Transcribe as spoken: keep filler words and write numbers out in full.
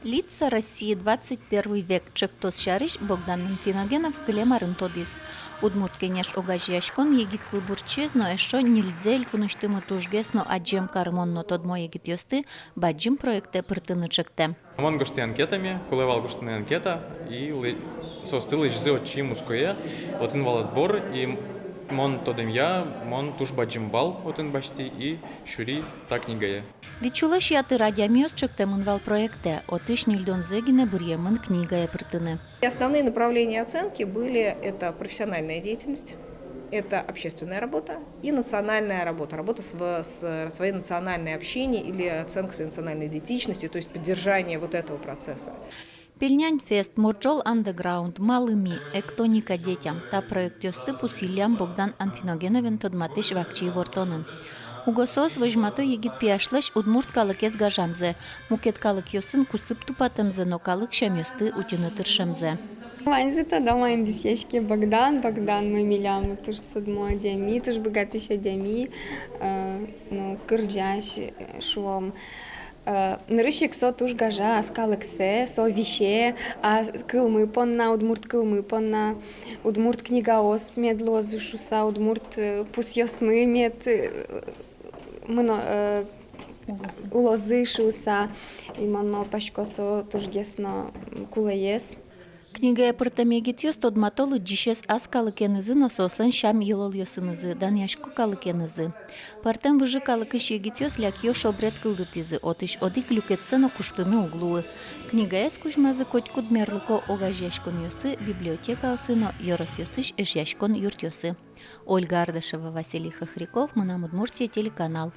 Лица России, двадцать первый век чектос сярысь Богдан Анфиногенов кылем арын тодӥз. «Удмурт кенеш» огазеяськон егит кылбурчиез но эшшо ньыльзэ элькунысьтымы тужгес но адӟем карымон но тодмо егитъёсты бадӟым проектэ пыртыны чектэ. Мон гожтӥ анкетаме, кулэ вал гожтыны анкета, и лы-, соосты лэзизы отчы Муское, отын вал отбор, и мон тодэмъя, мон туж бадӟым балл отын басьтӥ и сюри та книгае. Вить сюлэсь ятыр адямиос чектэмын вал проектэ, отысь ньыльдонзэ гинэ быръемын книгае пыртыны. И основные направления оценки были: это профессиональная деятельность, это общественная работа и национальная работа, работа с, в-, с своей национальной общиной или оценка своей национальной идентичности, то есть поддержание вот этого процесса. «Пельнянь фест», «Морӟол андеграунд», «Малы ми», «Эктоника детям» — та проектъёсты пусйиллям Богдан Анфиногеновен тодматӥсь вакчи ивортонын. Уго соос возьмато егит пияшлэсь удмурт калыкез гажамзэ, мукет калыкъёсын кусып тупатэмзэ но калык сямъёсты утьыны тыршемзэ. Ваньзы тодо, маин висъяське Богдан. Богдан мой милям туж тодмо адями, туж быгатӥсь адями, э, ну, кырӟась, э, шуом. Э, нырысь ик со туж гажа ас калыксэ, со висе ас кылмы понна, удмурт кылмы понна, удмурт книгаос мед луозы шуыса, удмурт, э, пусъёсмы мед, э, мыно, э, улозы шуыса. И мон малпасько, со тужгес но кулэез. Книгае пыртэм егитъёс тодмато лыдӟисез ас калыкенызы но соослэн сям-йылолъёсынызы, данъясько калыкенызы. Пӧртэм выжы калыкысь егитъёс лякъё шобрет кылдытӥзы, отысь одӥг люкетсэ но куштыны уг луы. Книгаез кузьмазы котькуд мерлыко огазеяськонъёсы, библиотекаосы но ёросъёсысь эшъяськон юртъёсы. Ольга Ардашева, Василий Хохряков, «Мынам Удмуртие» телеканал.